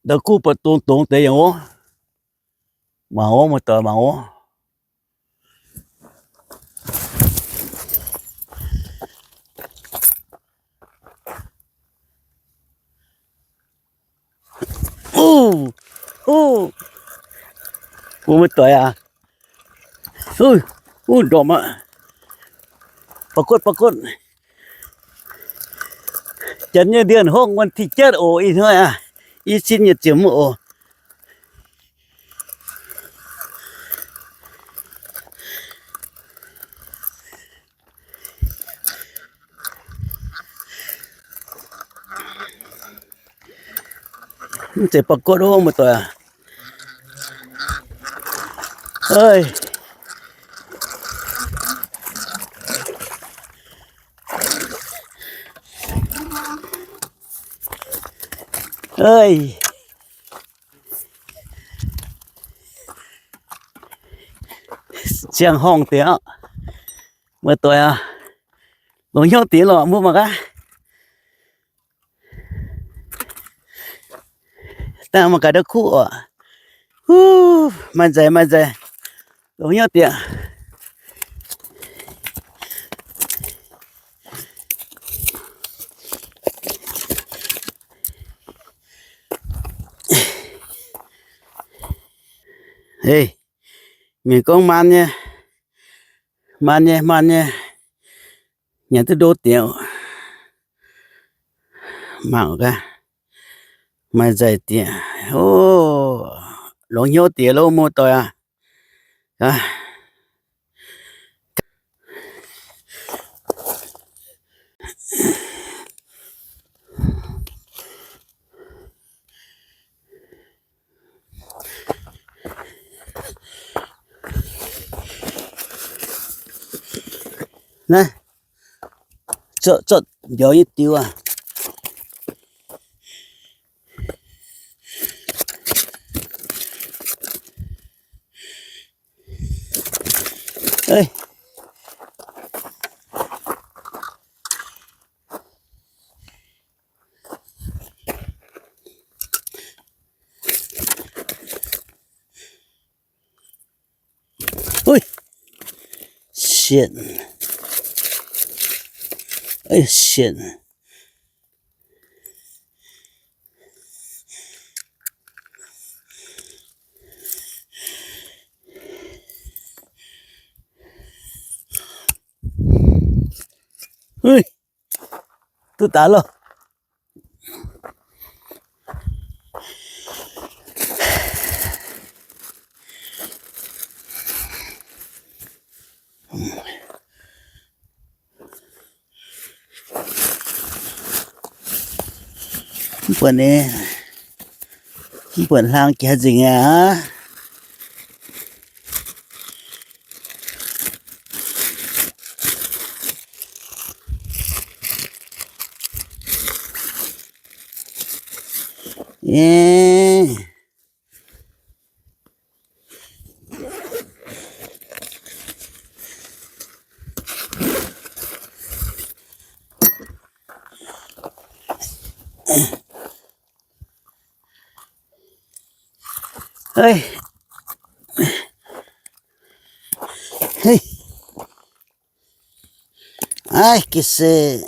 Ndau kuv buatc dongz dongz deix yaac ov. Mangc ov, muoz-doic, mangc ov. Muoz-doic aac. Ndorm aqv. Ba'gotv, ba'gotv. Janx nyei เดือนหก วันที่เจ็ด oc, ih hnoi aac, i cin nyic ziepc oc. Mv zeiz ba'gotv ov, muoz-doic aac. Ziangh horngh deix aqv. Muoz-doic aac, longc hnyouv diex lorqc, mbuo mangc gaax. Dangh mangc gaax ndau kuv oc. Maaih nzeic, maaih nzeic. Longc hnyouv diex. Mienh gorngv maan nyei, maan nyei, maan nyei, nyanc duqv ndo diex. Mangc gaax, maaih nzeic diex. Ov, longx hnyouv diex loh, muoz-doic aac. Naaiv, zorqv, zorqv mbiauz nyei diuh aac. Ui, shit. Ui, shit. Ui, duqv daaih loh. Mv buatc, mv buatc hlang jaax nzengc aqv. Aaih, ga'sie.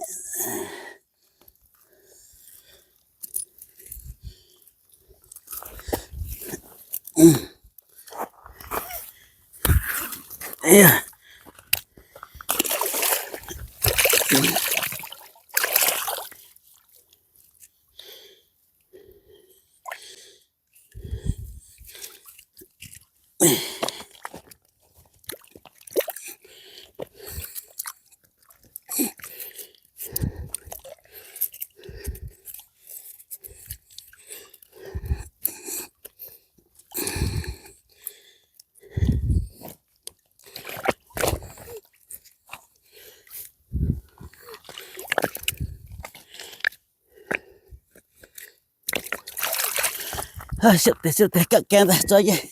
Siepv deix, siepv deix, gapv gaeng daaih zoih nyei.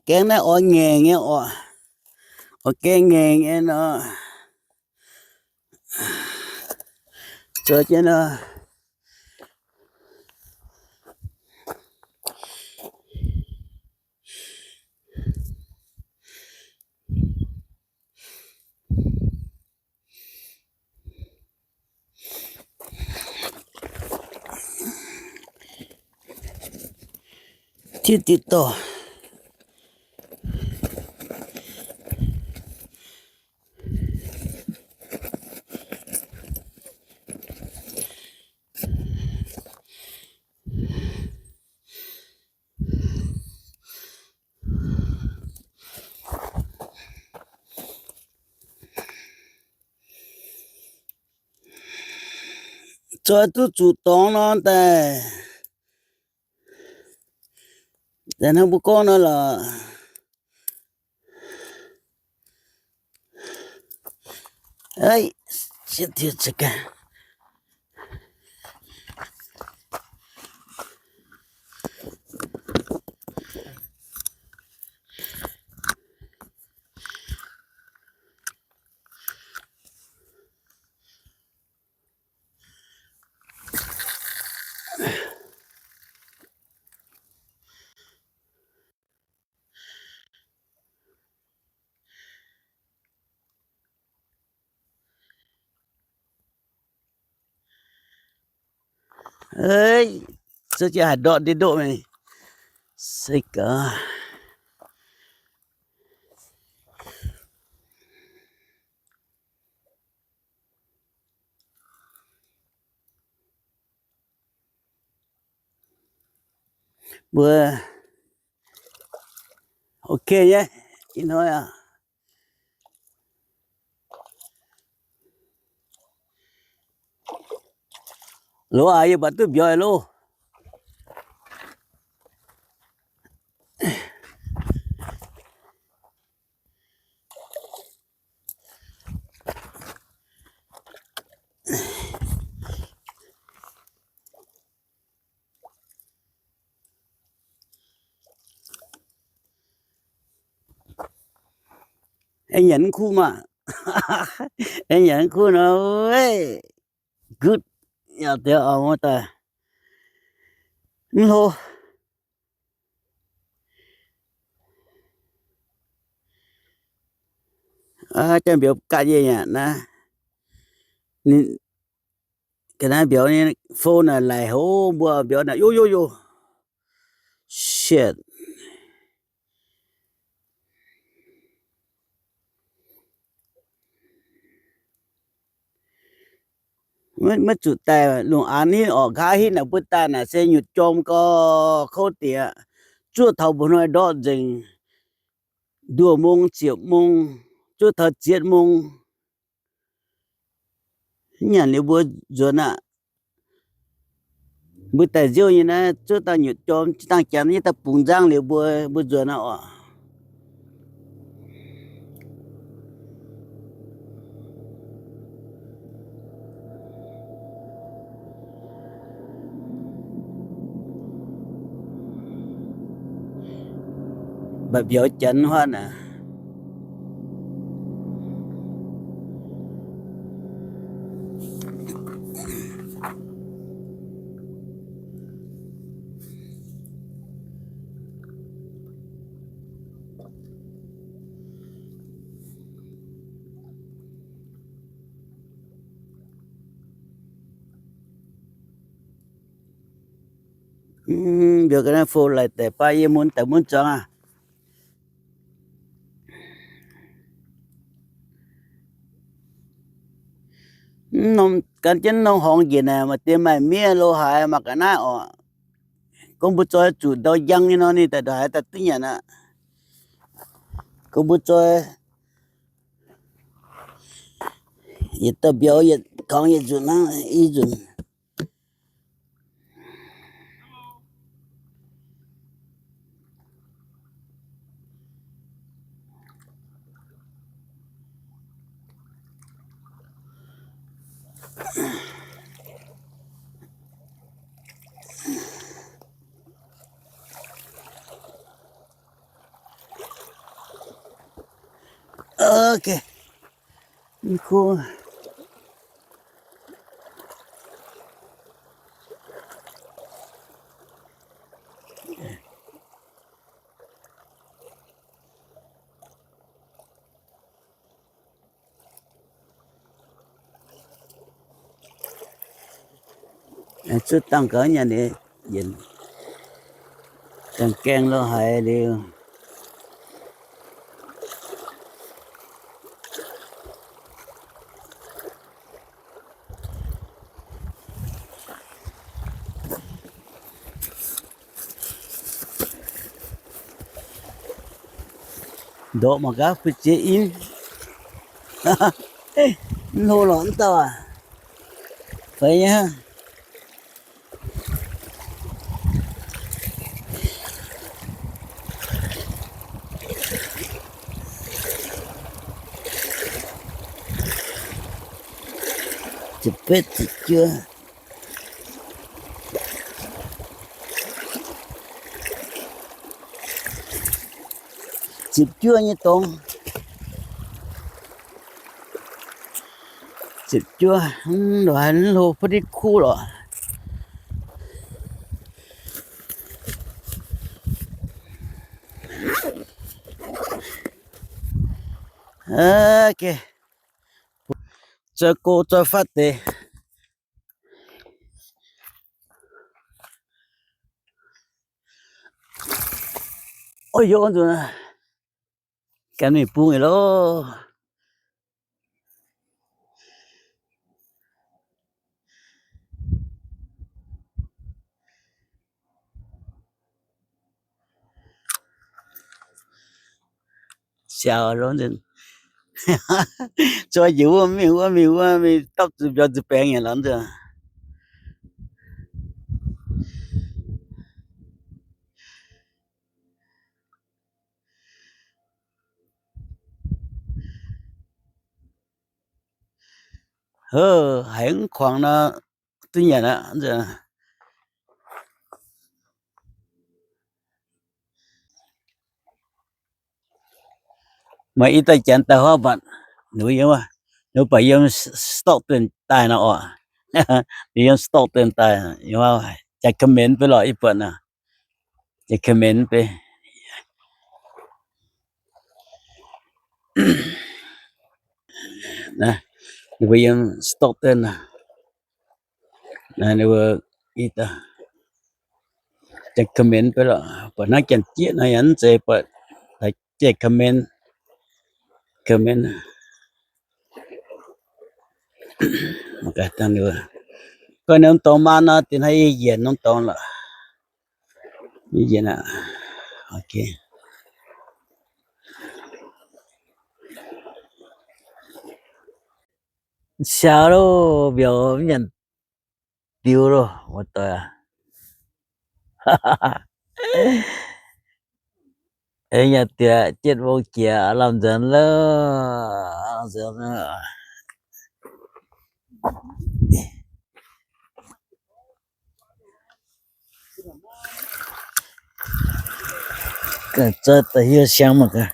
Gaeng naaiv oix ngaengc nyei oc. Oix gaeng ngaengc nyei nor. zoux jienv nor. Titv diqc dorh. Zoih duqv zuqc dorngx nor daaih, daaih hnangv mbuo gorngv nor lorqc. Zuov jienv haaix ndortv ndiev ndoqv mingh. Se gaax. Mbuo ok nyei, ih hnoi aqv. Loz aac, yie mbuo duqv mbiauz loh. Aengx nyanc mv kuv maah. Aengx nyanc mv kuv nor, weic gutv yaac deix oix muoz-doic mv hlo. Jangx mbiauz ganh nyei aqv naaiv. Ninh ga'naaiv mbiauz nyei phone naaic laic hov mbuo mbiauz naaic, yo, yo, yo. Shit. Maiv zuqc daaih lungh aanx hitv orqc, nqa'haav hitv naaic mbuo daaih naaic se nyutc jorm gau kouv diex. Zuov taux mbuo hnoi ndortv nzengc, nduoh mong ziepc mong, zuov taux ziepc mong. Mv nyanc liuz mbuo nzuonx aqv. Mbuo daaih nziouv nyei naaiv zuov daaih nyutc jorm, dangh janx nyei daaih bungx nzangv liuz mbuo, mbuo nzuonx aqv oc. Mba'biauz janx huaatv naaic. Mbiauz ga'naaiv fou laic deix baav yie mun daaih mun zuangx aqv. Gan jienv norm horngz njiec naaic maaih deix maaih miev lo haaix mangc ga'naaiv oc. Gorngv mbuo zoi zuqc ndau njang nyei nor, ninh daaih ndongc haaix daaih duqv nyanc aqv. Gorngv mbuo zoi yietc dauh mbiauz yietc kangx yietc nzunc hnangv, i nzunc. Ok. Mv kuv. Zuov dangh gaux nyanc, yienc dangh gaengh lo haiz liuz. Ndorqc mangc gaax, fu'jueiv in. Mv hlo lorqc, mv dauh aac. Fai nyei. Ziepc betv, ziepc juov. Ziepc juov nyei dongh. Ziepc juov, mv, hlo, mv hlo, butv div kuv lorqc. Zoih go zoih fatv deix. Ov, yov nzunc, gan mingh bung yietc loh. Siaaux lorz nzunc, zoih njiec wuov mingh wuov mingh wuov mingh dapv zuqc mbiauz zuqc baengx nyei lorz nzunc. Hov, haiz mv kuangx nor, duqv nyanc aqv. Maaih i daaih janx daaih huaav mbatc, ninh mbuo yiem, ninh mbuo baac yiem stoqv dunh daaih nor oc. Ninh yiem stoqv dunh daaih, jaa-comment beiv lorqc, i buatc naaic, jaa-comment beiv. Ninh mbuo yiem stoqv dunh naaic, ninh mbuo i daaih jaa-comment beiv lorqc, buatc hnangv janx-jieqv nor yaac mv zeiz, buatc jaa-comment, comment. Gorngv norm dorngx maa nor, diex hnoi yie yienc norm dorngx lorqc. Yie yienc aqv. Siaaux loh, mbiauz mv nyanc diux loh, muoz-doic aac. Nyanc diex jienv mbuo jiex lamh nzuonx loh. Zoih da'hiuv siang mangc gaax.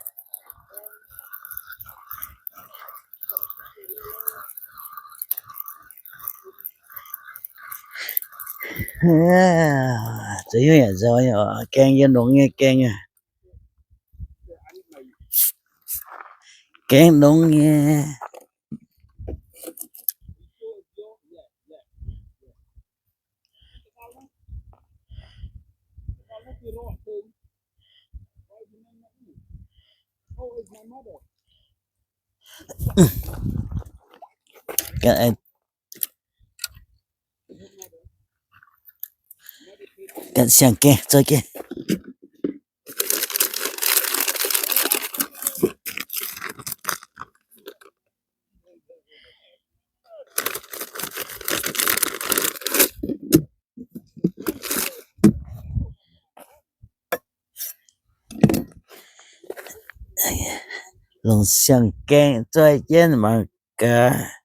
Zoih hiuv yaac nzauh nyei oc, gaeng yiem longx nyei gaeng aqv. Gaeng longx nyei. Ganh siang-gaeng, zoih gaeng. Longc siang-gaeng zoih jienv mangc gaax.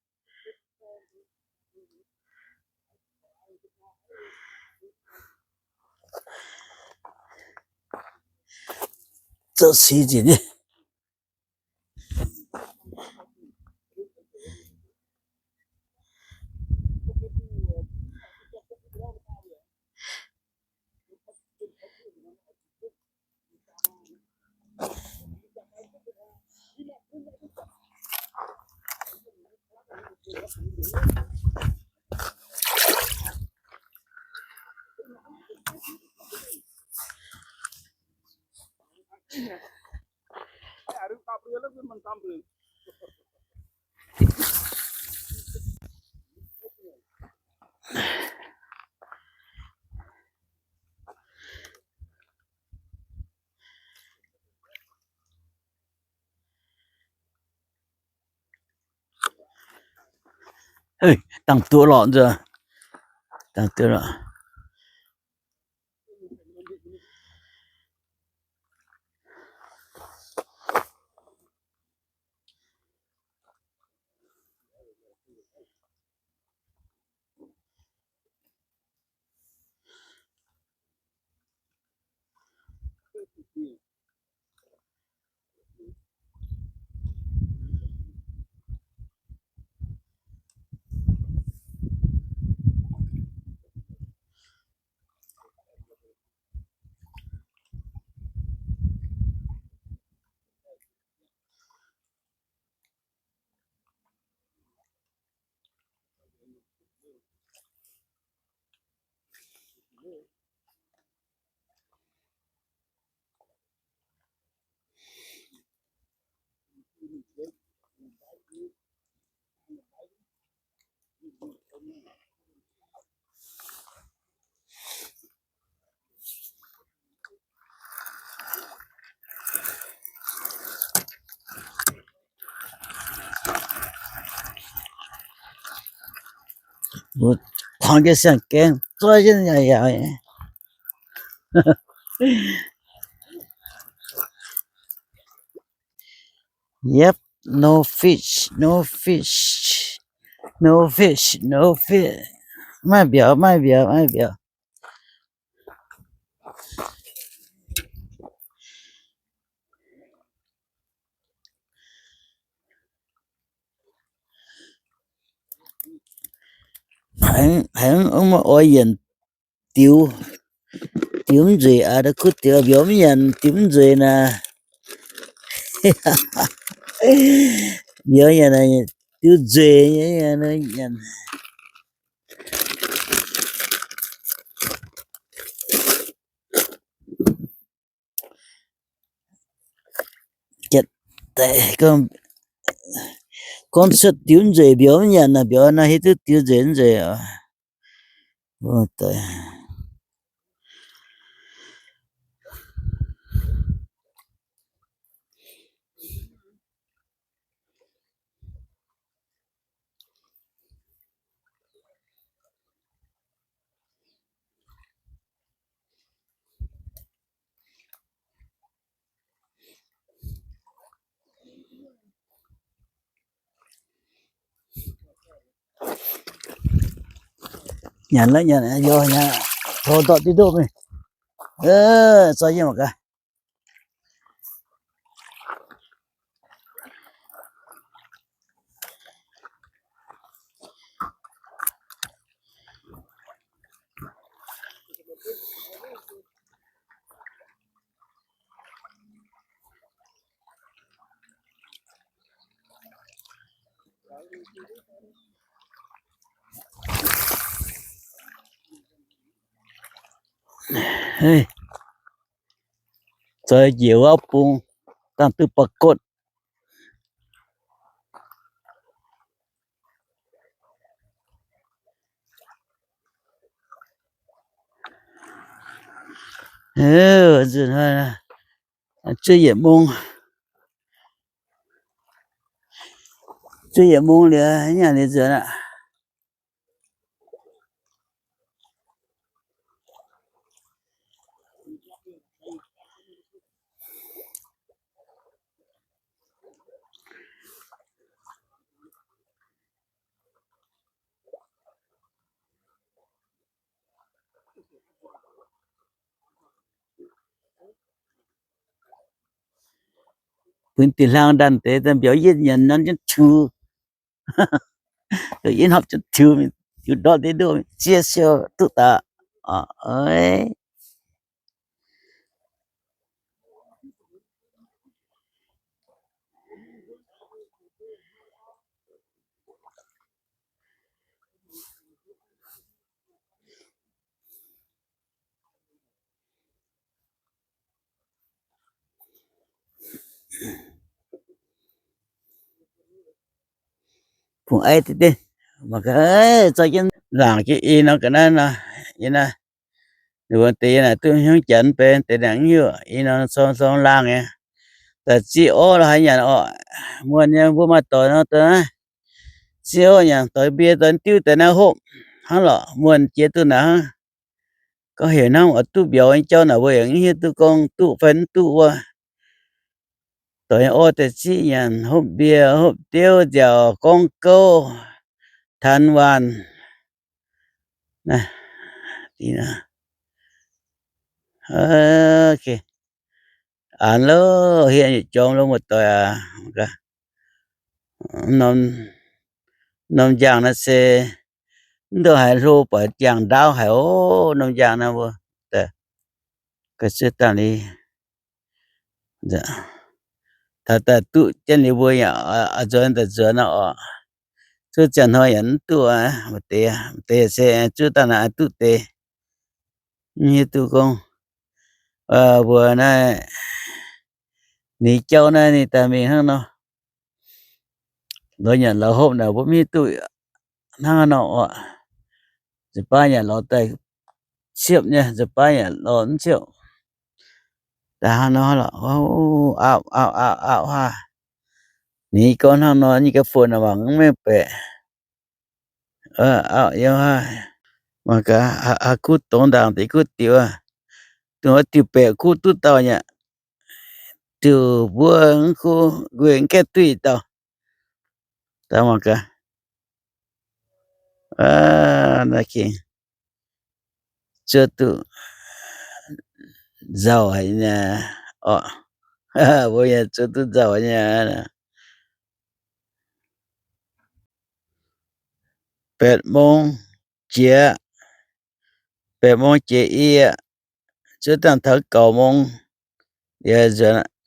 Zoux si nzengc nyei. Dangh duqv lorqc nzunc. Dangh duqv lorqc. Kuangx jienv siang-gaeng, zuov jienv yaac yaac. Yep, no fish, no fish, no fish, no fish. Maiv mbiauz, maiv mbiauz, maiv mbiauz. Haiz, haiz mv oix yienc diux, diux mv nzueic aqv, kuv diux mbiauz mv nyanc, diux mv nzueic naaic. Mbiauz nyanc, diux nzueic nyanc. Gorngv cuotv diux nzueic mbiauz mv nyanc naaic, mbiauz naaiv hiuv duqv diux nzueic mv nzueic oc. Nyanc la'nyanc, yaac nyanc, tov ndortv diqv ndoqv mingh. Zorqv yie mangc gaax. Zoux njiec wuov bung, dangh duqv ba'gotv. Zuov yietc mungv, zuov yietc mungv liuz, nyanc liuz nzuonx aqv. Bun dinh hlang ndanh deix mbiauz yietv nyanc nor jienv tiux. Yietv hnopv jienv tiux, tiux ndortv ndiev ndoqv, ziev siou duqv daaih. Bungx aiv deix, mangc gaax, zorqv jienv laangc jienv i nor ga'naaiv nor, yie naaiv, ninh mbuo deix yie naaic duqv hnyouv janx benx deix naaic mv hiuv, i nor zorng zorng laangh nyei. Daaih ziqv orv lorz haaix nyanc orqc, muonh nyei mbuo maaih doic nor daaih naaiv, ziqv orv nyanc doix mbie doix diuv daaih naaiv hopv hnangv lorqc, muonh jiex duqv naaic hnangv. Gorngv heuc hnangv oix duqv mbiauz nyei jauv naaic mbuo yaac mv hiuv duqv gorngv duqv fai mv duqv wuov. Doix orv daaih ziqv nyanc, hopv mbie, hopv diuv, nziaauc, gorngv gouv, taan waanh. Aanx loh, hieh yietc jorm loh muoz-doic aac. Norm njang naaiv se mv ndongc haaix hlo, buatc jangx ndaauv haic oc. Norm njang naaiv mbuo, ga'zuov dangh liuz, taux daaih duqv jienv liuz mbuo yaac oix nzuonx daaih nzuonx nor oc. Zuov ziangh hnoi yaac mv duqv aqv. Maaih deix, maaih deix se zuov dangh naaic duqv deix. Mv hiuv duqv gorngv mbuo naaiv ni jauv naaiv ninh daaih mingh hnangv nor, lorz nyanc lorz hopv naaic mbuo mv hiuv duqv hnangv haaix nor oc. Nzunc baav yaac lorz daaih ciepv nyei, nzunc baav yaac lorz mv ciepv. Daaih hnangv nor lorqc, auv, auv, auv, auv haah. Ninh gorngv hnangv nor nyei ga'fun mangc mv mengh baeqc. Auv, yiem haah, mangc gaax, haaix kuv dongz ndaangc deix kuv diuc, dongh wuov diuh baeqc kuv duqv dauh nyei aqv. Diuh mbuo mv kuv, nquin mv gaengh duqv yietc dauh. Daaih mangc gaax, naaiv gengh zuov duqv nzauh haic nyei oc. Mbuo yaac zuov duqv nzauh nyei. Betv mong jiex, betv mong jiex i aqv. Zuov dangh taux gauh mong, yie nzuonx aqv.